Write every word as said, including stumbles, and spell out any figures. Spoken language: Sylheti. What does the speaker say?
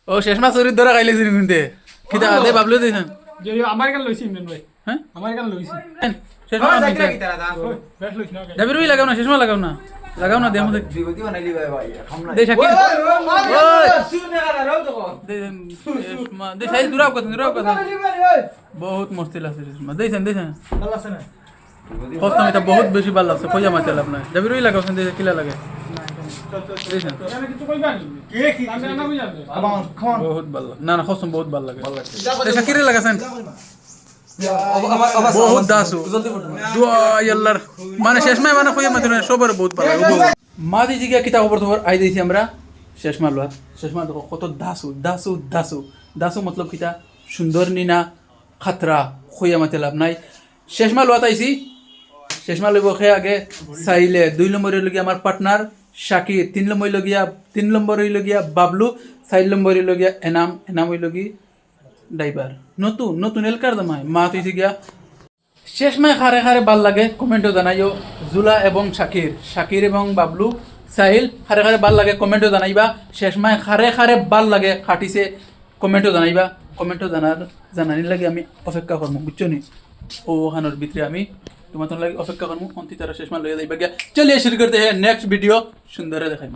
ও, শেষমা চুরির ধরা খাইলে চিনি কিনতে। কিতা দে বাবলু দিছেন? যে আমার গান লইছি ইমরান ভাই। হ্যাঁ? আমার গান লইছি। শেষমা হ্যাঁ, দিছেন। দেখি তারা দাম। ওই, বেশ লইছি না। জাবির ভাই লাগাও না, শেষমা লাগাও না। লাগাও না, দেখো দেখ। বিভূতি বানাইলি ভাই, ভাই, এখন নাই। দে শাকির। ওই, ওই, ওই, ওই। শুন না, দাঁড়াও তো। দে, শেষমা। দে শাহিদ, দূরে কথা, দূরে কথা। বহুত মুশকিল আছে শেষমা। দিছেন, দিছেন। ভালো আছে না? কষ্ট এটা বহুত বেশি ভালো লাগছে। কইয়া মাতে লাভ নাই। জাবির ভাই লাগাও, দে কিলা লাগে। দিছেন। এখানে কিছু কইবা নি? কে কি? আমি রান্না কই যাবে? Come on, come on. বহুত ভালো। না, না, কসম বহুত ভালো লাগে। ভালো লাগছে। দে শাকিরে লাগাছেন। আমার, আমার, বহুত দাসু। দোয়া আল্লাহর। মানে শেষমা মানে কইয়া মাতে না, সবার বহুত ভালো লাগে। মা দিদি গিয়া কিতা খবর খবর আই দিছি আমরা। শেষমা লোয়া। শেষমা দেখো কত দাসু, দাসু, দাসু। দাসু মতলব কিতা? সুন্দর নি না খাতরা, কইয়া মাতে লাভ নাই। শেষমা লোয়াত আইছি। শেষমা লইব খে আগে সাইলে, দুই নম্বর অইল গিয়া আমার পার্টনার শাকির, তিন নম্বর অইল গিয়া, তিন নম্বর অইল গিয়া বাবলু, চার নম্বর অইল গিয়া এনাম, এনাম অইল গি ড্রাইভার। নতুন, নতুন এলকার জামাই, মা তুইছে গিয়া। শেষমায় খারে খারে বাল লাগে, কমেন্টো জানাইও। জুলা এবং শাকির, শাকির এবং বাবলু, সাহিল, খারে খারে বাল লাগে, কমেন্টো জানাইবা। শেষমায় খারে খারে বাল লাগে, খাটিছে, কমেন্টো জানাইবা। কমেন্টো জানার, জানানির লাগি আমি অপেক্ষা করমু, বুঝছো নি? ও ওখানোর ভিতরে আমি তোমার লাগি অপেক্ষা করমু, অন্তি তারা শেষমা লইয়া যাইবা গিয়া। চলিয়ে শুরু করতে হ্যাঁ নেক্সট ভিডিও, সুন্দরে দেখাইমু।